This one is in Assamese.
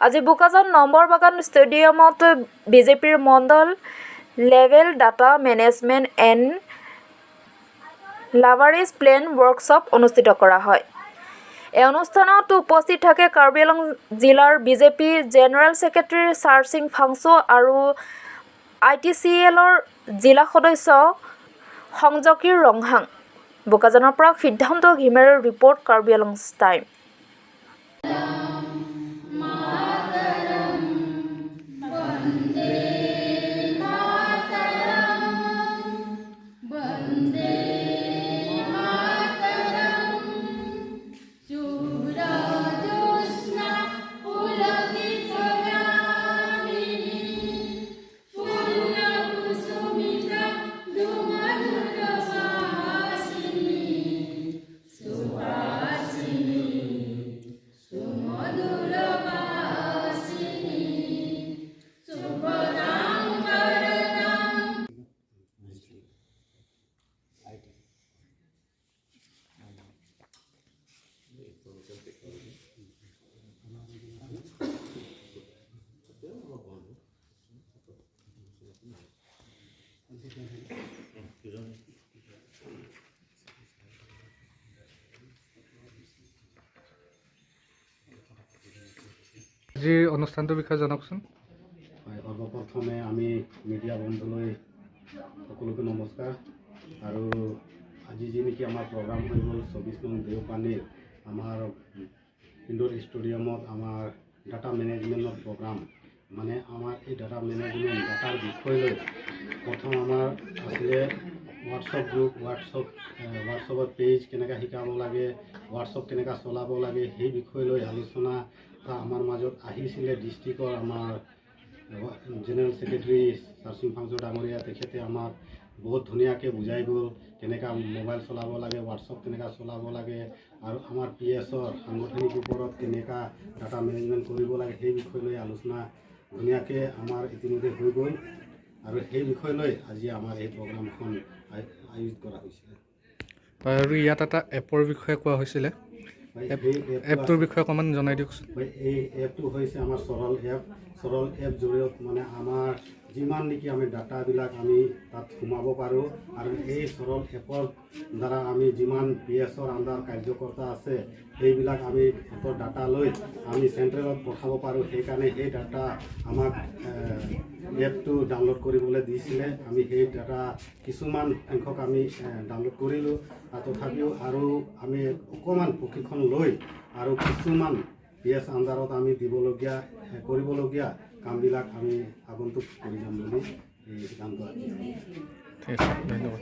আজি বোকাজান নম্বৰ বাগান ষ্টেডিয়ামত বিজেপিৰ মণ্ডল level data management and leverage plan workshop অনুষ্ঠিত কৰা হয়। এই অনুষ্ঠানত উপস্থিত থাকে কাৰ্বি আংলং জিলাৰ BJP general secretary Sarsing Phangcho আৰু আই টি চি এলৰ জিলা সদস্য সংজকীৰ ৰংহাং। বোকাজানৰ পৰা সিদ্ধান্ত ঘিমেৰৰ ৰিপৰ্ট, কাৰ্বি আংলং টাইম। वन्दे मातरम्, वन्दे मातरम्। शुभ्रज्योत्स्ना पुलकितयामिनी, पुण्यकुसुमित द्रुमदलभासिनी, सुवासिनी, सुमधुरभाषिणी, शुभदां वरदां। IT. Information technology. আজিৰ অনুষ্ঠানটোৰ বিষয়ে জনাওকচোন। হয়, সৰ্বপ্ৰথমে আমি মিডিয়া বন্ধুলৈ সকলোকে নমস্কাৰ। আৰু আজি যি নেকি আমাৰ প্ৰগ্ৰাম হৈ গ'ল, 24 নং দেওপানীৰ আমাৰ ইনডোৰ ষ্টেডিয়ামত আমাৰ ডাটা মেনেজমেণ্টৰ প্ৰগ্ৰাম। মানে আমাৰ এই ডাটা মেনেজমেণ্ট, ডাটাৰ বিষয় লৈ প্ৰথম আমাৰ আছিলে হোৱাটছআপ গ্ৰুপ, হোৱাটছআপৰ পেজ কেনেকৈ শিকাব লাগে, হোৱাটছআপ কেনেকৈ চলাব লাগে, সেই বিষয় লৈ আলোচনা এটা আমাৰ মাজত আহিছিলে। ডিষ্ট্ৰিক্টৰ আমাৰ জেনেৰেল ছেক্ৰেটাৰী চাৰচিং ফাংচু ডাঙৰীয়া, তেখেতে আমাক বহুত ধুনীয়াকৈ বুজাই গ'ল কেনেকুৱা মোবাইল চলাব লাগে, হোৱাটছআপ কেনেকুৱা চলাব লাগে আৰু আমাৰ পি এছৰ সাংগঠনিক ওপৰত কেনেকুৱা ডাটা মেনেজমেণ্ট কৰিব লাগে, সেই বিষয় লৈ আলোচনা ধুনীয়াকৈ আমাৰ ইতিমধ্যে হৈ গ'ল। আৰু সেই বিষয় লৈ আজি আমাৰ এই প্ৰগ্ৰামখন আয়োজিত কৰা হৈছিলে। হয়, আৰু ইয়াত এটা এপৰ বিষয়ে কোৱা হৈছিলে। হয়, সেই এপটো এপটোৰ বিষয়ে অকণমান জনাই দিয়কচোন। হয়, এই এপটো হৈছে আমাৰ সৰল এপ। সৰল এপ জৰিয়ত মানে আমাৰ যিমান নেকি আমি ডাটাবিলাক আমি তাত সোমাব পাৰোঁ আৰু এই সৰল এপৰ দ্বাৰা আমি যিমান পি এছৰ আণ্ডাৰ কাৰ্যকৰ্তা আছে, সেইবিলাক আমি এপৰ ডাটা লৈ আমি চেণ্ট্ৰেলত পঠাব পাৰোঁ। সেইকাৰণে সেই ডাটা আমাক এপটো ডাউনলোড কৰিবলৈ দিছিলে। আমি সেই ডাটা কিছুমান সংখ্যক আমি ডাউনলোড কৰিলোঁ আৰু তথাপিও আৰু আমি অকণমান প্ৰশিক্ষণ লৈ আৰু কিছুমান পি এছ আণ্ডাৰত আমি দিবলগীয়া কৰিবলগীয়া কামবিলাক আমি আগন্তুক কৰি যাম বুলি এই সিদ্ধান্ত ৰাখিছোঁ। ঠিক আছে, ধন্যবাদ।